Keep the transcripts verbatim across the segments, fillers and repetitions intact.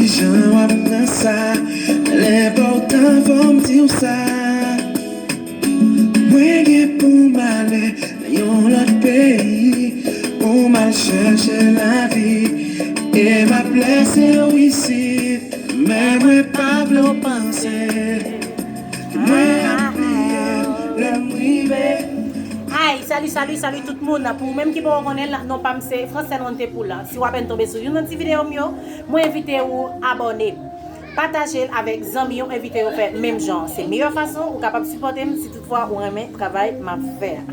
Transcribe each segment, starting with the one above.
Jan w ap pran sa, l enpòtan fò m di w sa. Mwen gen pou m ale nan yon lòt peyi, pou m al chèche lavi. E m ap lese w isit, men mwen pa vle w panse ke mwen ap bliye w lè m rive. Ay, salut, salut, salut tout moun. Pou ou menm ki poko konnen l, non pa m se Francine Wantepou la. Si w apèn tonbe sou youn nan ti videyo m yo, mwen envite ou abòne. Pataje l avèk zanmi w, envite yo fè menm jan. Se meyè fason ou kapab sipòte m si toutfwa ou renmen travay m ap fè a.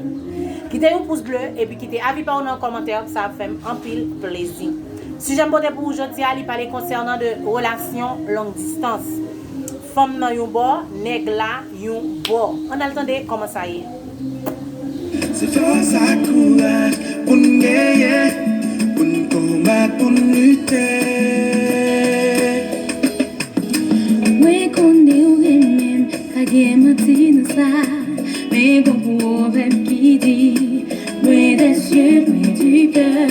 Kite yon pous ble epi kite avi pa w nan kòmantè, sa ap fè m anpil plezi. Sijè m pote pou ou jodi a, li pale konsènan de relasyon long distance. Fanm nan yon bò, nèg la yon bò. Ann al tande kòman sa ye. Se fòs ak kouraj pou n genyen, pou n konbat, pou n lite. Mwen konnen w renmen m, pa gen manti nan sa. Men gon pwovèb ki di, loin des yeux, loin du cœur.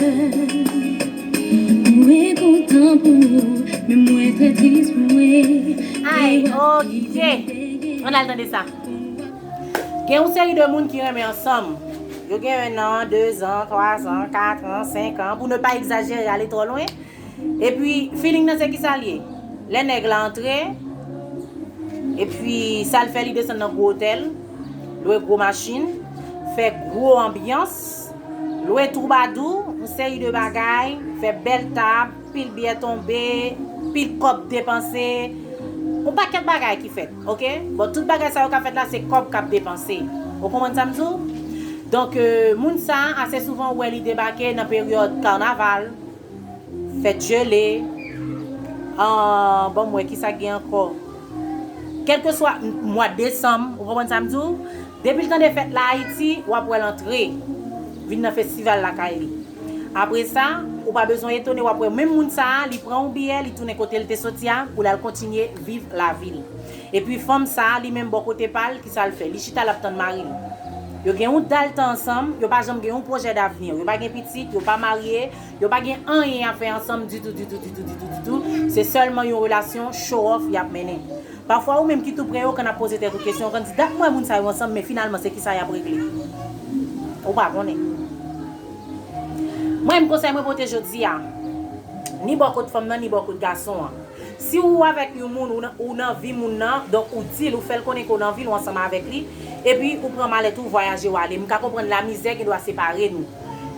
Mwen kontan pou ou, men mwen trè tris pou mwen. Ay, oke. Ann al tande sa. Gen yon seri de moun ki renmen ansanm. Yo gen en an, de zan, twa zan, kat an, senk an, pou ne pa egzajere, ale twò lwen. Epi, feeling nan se kisa l ye? Lè nèg la antre, epi sa l fè, li desann nan gwo otèl, lwe gwo machin, fè gwo anbyans, lwe twoubadou, yon seri de bagay, fè bèl tab, pil byè tonbe, pil kòb depanse, yon pakèt bagay ki fèt, oke? Bon, tout bagay sa yo ka fèt la, se kòb k ap depanse. Ou konprann sa m di w? Donk, euh, moun sa, ase souvan, ou wè li debake nan peryòd kanaval, fèt jele, an, bon, m wè kisa k gen ankò. Kèlkeswa mwa desanm, ou konprann sa m di w? Depi l tande fèt la Ayiti, w ap wè l antre, vin nan festival lakay li. Apre sa, ou pa bezwen etone, w ap wè menm moun sa a, li pran yon biyè, li tounen kote l te soti a, pou l al kontinye viv lavi l. Epi fanm sa a, li menm bò kote pa l, kisa l fè? Li chita, l ap tann mari l. Yo gen yon dal tan ansanm, yo pa janm gen yon pwojè davni. Yo pa gen pitit, yo pa marye, yo pa gen anyen a fè ansanm ditou, ditou, ditou, ditou, ditou. Se sèlman yon relasyon show off y ap mennen. Pafwa, ou menm ki tou pre yo, w konn ap poze tèt ou kesyon, w konn di, "Dat m wè moun sa yo ansanm, men finalman, se kisa y ap regle?" Ou pa konnen. Mwen, m konsèy mwen pote jodi a, ni bò kot fanm nan, ni bò kot gason an. Si ou avèk yon moun, ou nan, ou nan vi moun nan, donk ou di l, ou fè l konnen ke w nan vi l, ou ansanm avèk li, epi ou pran malèt ou, vwayaje, w ale. M ka konprann lamizè gen dwa separe nou.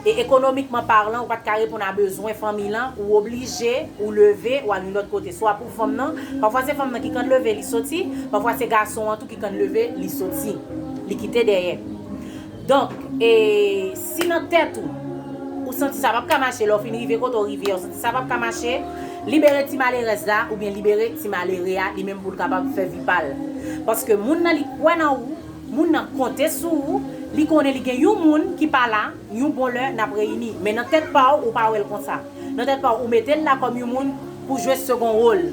E ekonomikman palan, ou pa t ka reponn a bezwen fanmi lan, ou oblije, ou leve, ou al yon lòt kote. Swa pou fanm nan, pafwa se fanm nan ki konn leve, li soti, pafwa se gason an tou ki konn leve, li soti, li kite dèyè. Donk, e, si nan tèt ou, ou santi sa p ap ka mache, lè w fin rive kote w rive a, ou santi sa p ap ka mache, libere ti malerèz la, oubyen libere ti malere a, li menm pou l kapab fè vi pa l. Paske moun nan, li kwè nan ou, moun nan konte sou ou, li konnen li gen yon moun ki pa la, yon bon lè n ap reyini. Men nan tèt pa w, ou pa wè l konsa. Nan tèt pa w, ou mete l la kòm yon moun pou jwe segon wòl.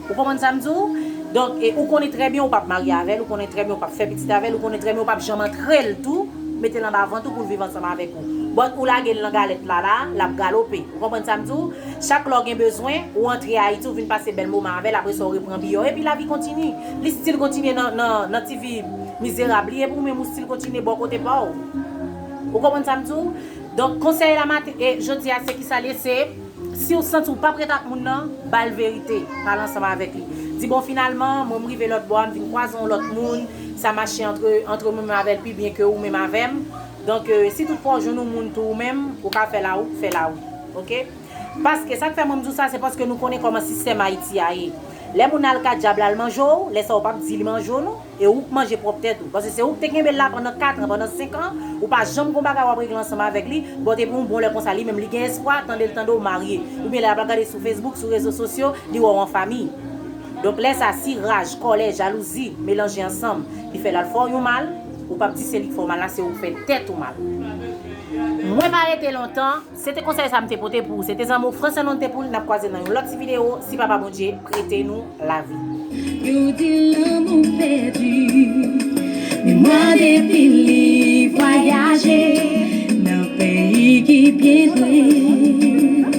Ou konprann sa m di w? Donk, e, ou konnen trè byen ou p ap marye avè l, ou konnen trè byen ou p ap fè pitit avè l, ou konnen trè byen ou p ap janm antre l tou, mete l anba vant ou pou l viv ansanm avèk ou. But ou lage l nan galèt la la, l ap galope. Ou konprann sa m di w? Chak lè w gen bezwen, ou antre Ayiti, ou vin pase bèl moman avè l, apre sa w repran biyè w, epi lavi kontinye. Li still kontinye nan, nan, nan T V mizerab li, epi ou menm ou still kontinye bò kote pa w. Ou konprann sa m di w? Donk, konsèy la maten, e, jodi a, se kisa l ye, se, si w santi w p ap ret ak moun nan, ba l verite, pale ansanm avèk li. Di, "Bon, finalman, mwen, m rive lòt bò a, m vin kwaze yon lòt moun, sa mache antre, antre mwen menm avè l pi byen ke ou menm avè m. Donk, e, si toutfwa w jwenn yon moun tou ou menm, ou ka fè la ou, fè la ou." Oke? Paske sa k fè mwen m di w sa, se paske nou konnen kòman sistèm Ayiti a ye. Lè moun al ka dyab la, l manje w, lè sa w p ap di li manje w non, e ou k manje pwòp tèt ou. Paske se ou k te kenbe l la pandan kat an, pandan senk an, ou pa janm gon bagay w ap regle ansanm avèk li, but epi yon bon lè konsa, li menm li gen espwa, tande l tande w marye. Oubyen lè l ap gade sou Facebook, sou rezo sosyo, li wè w an fanmi. Donk lè sa, si raj, kòlè, jalouzi melanje ansanm, li fè l al fè w yon mal, ou p ap di se li k fè w mal la, se ou k fè tèt ou mal. Mwen pa rete lontan, se te konsèy sa m te pote pou ou. Se te zanmi w Francine Wantepou, n ap kwaze nan yon lòt ti videyo, si Papa Bondye prete nou lavi. Yo di lanmou pèdi, men mwen depi li vwayaje nan peyi ki byen lwen.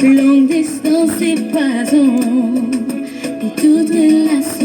Long distance se pa Pou tout relasyon